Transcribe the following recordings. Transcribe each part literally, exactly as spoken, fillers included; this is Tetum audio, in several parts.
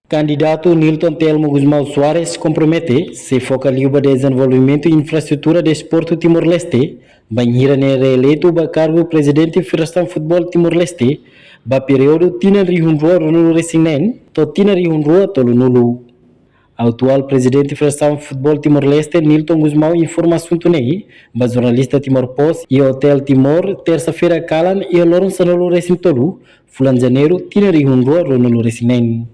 Kandidatu Nilton Telmo Gusmão Soares kompromete sei foka liu ba dezenvolvimentu infraestrutura desportu Timor-Leste, bainhira nia reeleitu ba kargu Prezidente Federasaun Futeból Timor-Leste ba períodu tinan rihun rua ruanulu resin neen to'o tinan rihun rua tolunulu. Atuál Prezidente Federasaun Futeból Timor-Leste, Nilton Gusmão, informa asuntu ne'e ba jornalista Timor Post iha Hotel Timor, tersa-feira kalan, iha loron sanulu resin tolu fulan Janeiru, tinan rihun rua ruanulu resin neen.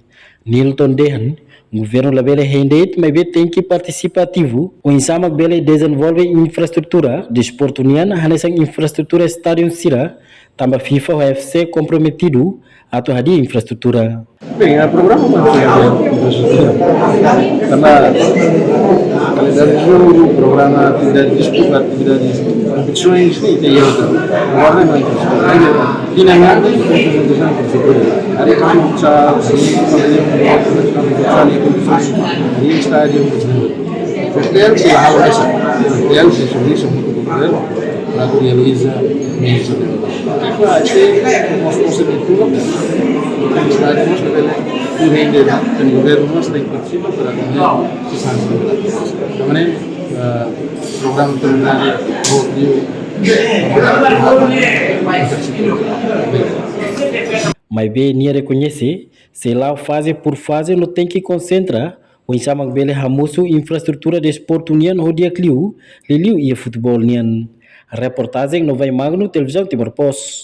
Nilton dehan, governu labele hein de'it, maibé tenke partisipa ativu, oinsá mak bele dezenvolve infraestrutura desportu nian, hanesan infraestrutura estádiu sira, tanba FIFA ho A F C komprometidu atu hadi'a infraestrutura. Bem, há programa, mas infraestrutura. Tanba kalidade de jogo, programa, atividade de desporto, atividade de competições, e tem outra. Agora não é infraestrutura. Aqui na minha área tem infraestrutura. Área de futsal, área de estádio, F P L, se há essa. F P L, se serviço muito com o governo, para realiza isso. Agora, este é o nosso orçamento, não tem estádio, nós também, o rende, tem governo, nós tem que participar para atender esse sangue. Também, programa veterinário, Maibé nia rekoñese, sei la'o faze por faze no tenke konsentra, oinsá mak bele hamosu infraestrutura desportu nian ho di'ak liu, liuliu iha futeból nian. Reportajen Novai Magno, Televizaun Timor Post.